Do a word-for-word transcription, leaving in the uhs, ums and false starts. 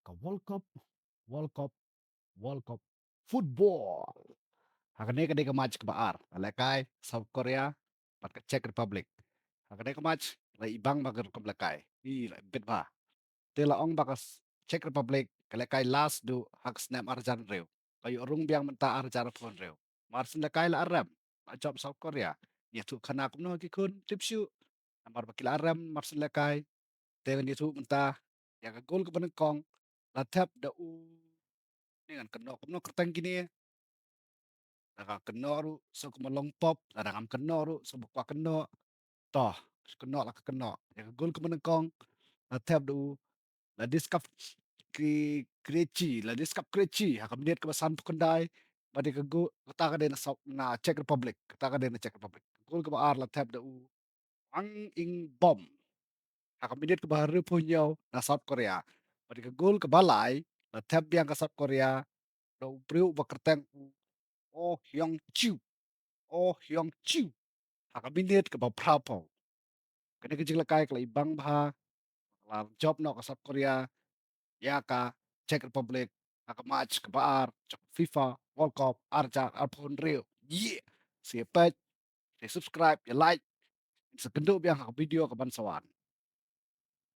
ka World Cup, World Cup, World Cup Football. Ha kane ka dei ka match kaba ar, la lehkai South Korea bad ka Czech Republic. Ha kane ka match la i bang ba ka rukom lehkai. I la bit ba. Te la ong ba ka s-, Czech Republic ka lehkai last du ha ka snem ar hajar hynriew. Ka ïoh rung biang mynta ar hajar arphew hynriew. Mar shen lehkai la arem, la jop South Korea. Ïathuh khana kumno ki khun, tip shuh. Namar ba ki la arem, mar shen lehkai. Te ngan ïathuh mynta ïa ka gol kaba nyngkong, la thep da u, ne ngan kynnoh kumno kyrteng kine. Lada ka kynnoh ruh sa kumba long pop, lada ngam kynnoh ruh sa ba kwah kynnoh. To, kynnoh la ka kynnoh. Ïa ka gol kaba nyngkong la thep da u Ladislav Kre-, Krejci, Ladislav Krejci ha ka minit kaba sanphew khyndai. Bad ïa ka gol, kata ka dei na South, na Czech Republic, kata ka dei na Czech Republic. Gol kaba ar la thep da u Hwang Ingbom ha ka minit kaba hynriewphew hynñiew na South Korea. Bad ïa ka gol kaba lai la thep biang ka South Korea da u briew ba kyrteng u Oh Hyung Chiu. Oh Hyung Chiu ha ka minit kaba phraphew. Kane ka jinglehkai ka la i bang bha, la jop noh ka South Korea ïa ka Czech Republic ha ka match kaba ar jong FIFA World Cup ar hajar arphew hynriew. Ïa, sa ïa peit, sa ïa subscribe, ïa like, sa kynduh biang ha ka video kaban sa wan.